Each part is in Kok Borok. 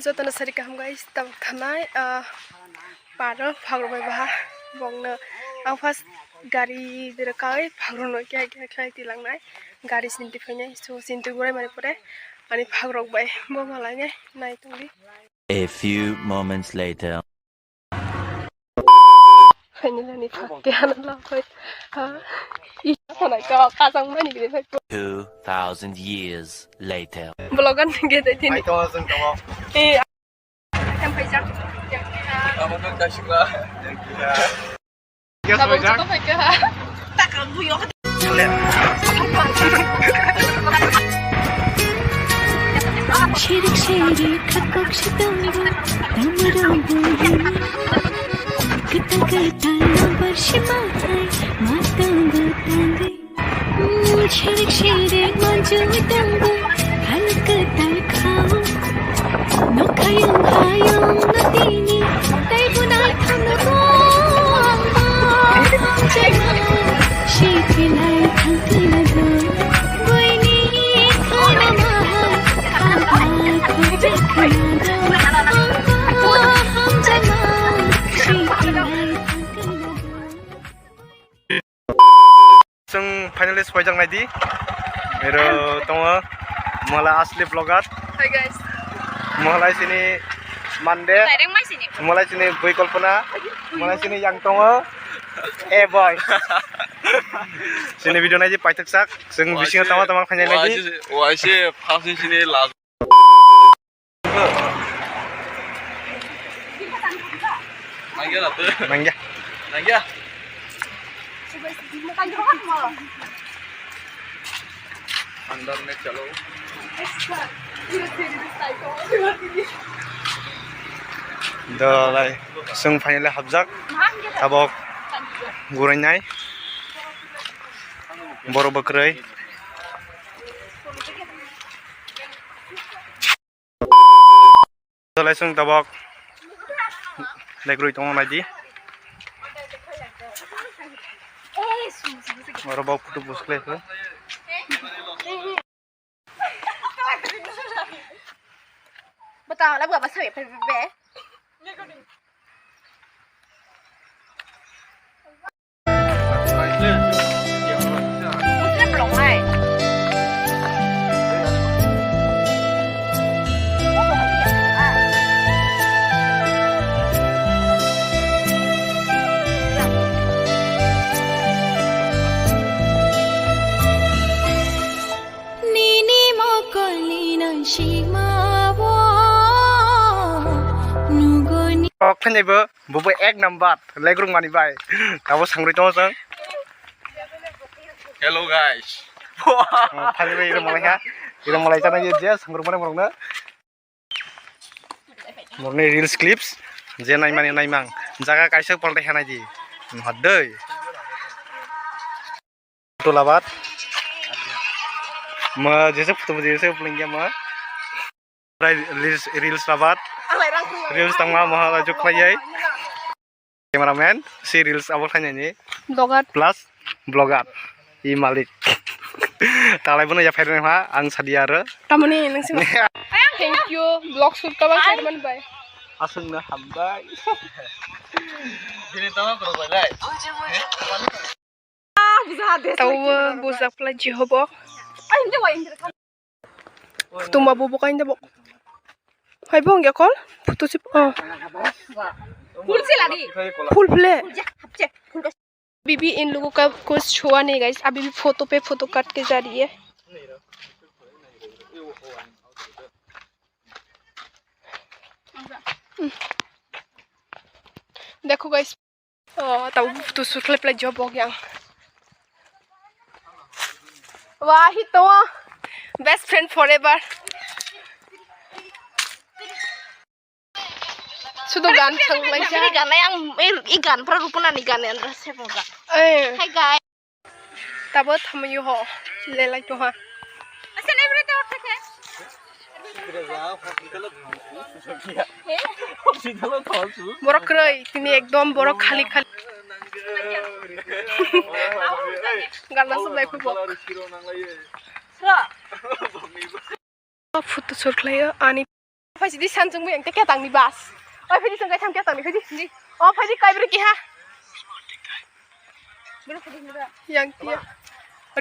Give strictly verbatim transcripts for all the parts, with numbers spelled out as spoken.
Jotono sari kaham guys, tabuk thanai, ah, paro phagrok bai baha bongno ang first gari dira kai phagrok no kya kya khlai tilangnai, gari sinti phainai, so sinti gurai mani pore ani phagrok bai bo malai nai nai tongdi. A few moments later. Finally, ni phak ke hana la phai. Ha. I khonai ka kajang mani gini phai. Two thousand years later. Vlog an ge dai tini. Ai to sung to. Eh. Em phai jak. Amo to kasikla. Tabuk phai jak. Shirik shirik khakok shitongo, tamurong buhi. Kita kita no barshi mahai, matongo tangi. Shirik shirik manju tongo, halak tal khao. Nokhayung hayung notini, tei bunai thangno bo ang bo. Shikilai thangtina go, boini khana mahal, khaba khojak khana go. Ang bo hamjama, shikilai thangtina go. Chwng finally soijaknai di. Ero tongo Mohalai asli vlogger. Hi guys. Mohalai sini Mande. Direct mai sini. Mohalai sini bui Kalpana. Mohalai sini yang tongo. Eh boy. Sini video nai di paithak sak. Chwng bisingo tama tama khainai nai di. Waise, waise, first sini last. Nangya na tu. Nangya. Nangya. Andar mein chalo. Dalai, chwng finally hapjak. Tabok gurainai. Borok bwkrwi. Dalai chwng tabok legrwi tongo nai di. Oro bo photo post khlai kho. Bata la baba sawi pe be. Nini mokol ni nang sima wo nugoni. Kok khanai bo. Bo bo ek number, legrung mani bai. Tabo sangrui tongo chwng. Hello guys. Oh, finally, iro malai ha. Iro malai chana ye je sangrui mani morokno. Morokni reels clips, je nai mani nai mang. Jaga kaisa paltai hanai di. Hadoi. Photo labat. Ma jese photo jese upling ya ma. Reels, reels labat. Reels tangma ma la juk khlai yai. Cameraman si reels abo khlai ni. Vlogger. Plus vlogger. I malik. Talai bono ya phairnai ha ang sadi aro. Tamoni nang sini. Thank you. Vlog shoot kabang chairman bai. Asung na hambai. Bini tama pro bai lai. Tawo bujak pla jihobo. Tuma bo bokain debo. Hai bo hongya kol. Photo sip. Oh. Full phle. Bibi in logo ka kuch chua nahi guys. Abhi bhi photo pe photo kat ke ja rahi hai. Dekho guys. Oh, tabo photo shoot khlai phlai job bok yang. Wah, hi to best friend forever. Sudo gan sang lai ja. Ini gan yang i gan pra rupuna ni gan yang rasa boga. Eh. Hai guys. Tabo thamayo ho lelai to ha. Asa nai bro to thake. Borok kwrwi tini ekdom borok khali khali. Gana sublai khubo. Photo shoot khlaio ani. Phaidi san chungwi ang tei ketangni bus. Oi phaidi chungwi tham ketangni phaidi. O phaidi kaibrwi kiha. Yang tia.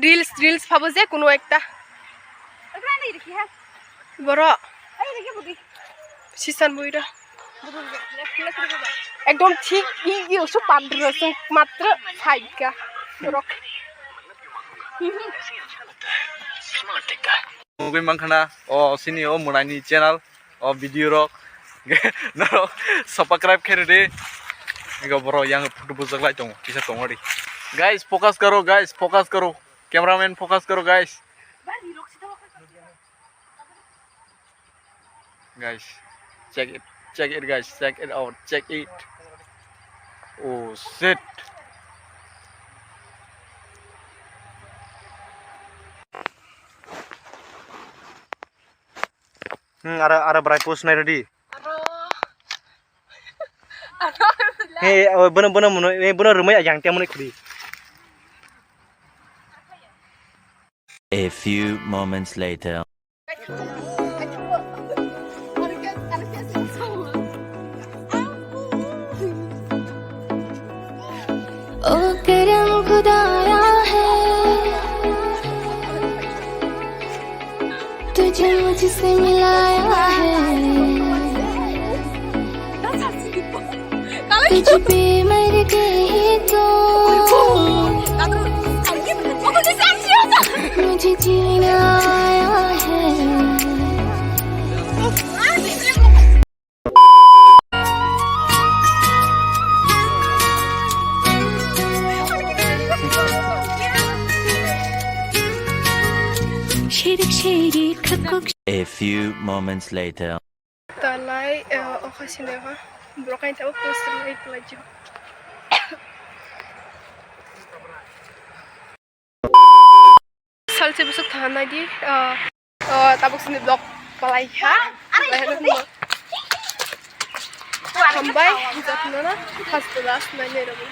Reels, reels phabo je kuno ekta. Boro. Sisan buira. Ekdom thik i i usu pandra sung matra phaika. Borok. Mugwi mankha na o sini o mwnaini channel. O video rok norok subscribe khe rwdi. Ego borok yang photo bujak lai tongo, kisa tongo di. Guys, focus karo, guys, focus karo. Cameraman, focus karo, guys. Guys, check it, check it, guys, check it out, check it. Oh shit. Hmm, ara, ara bwrai post nai ready. Aro. Aro. He, o, bono, bono, mono, e, bono rwmai yang te mono khri. A few moments later. ओ करम खुदाया है, तुझे मुझसे मिलाया है। तुझ पे मर गई तो मुझे जीना आया है। A few moments later. Talai, eh, okha sini ha. Borok kain tabo poster lai talai jo. Salse busuk thanai di, eh, eh, tabuk sini vlog palai ha. Hambai, jotno na, first to last nai nai rabo.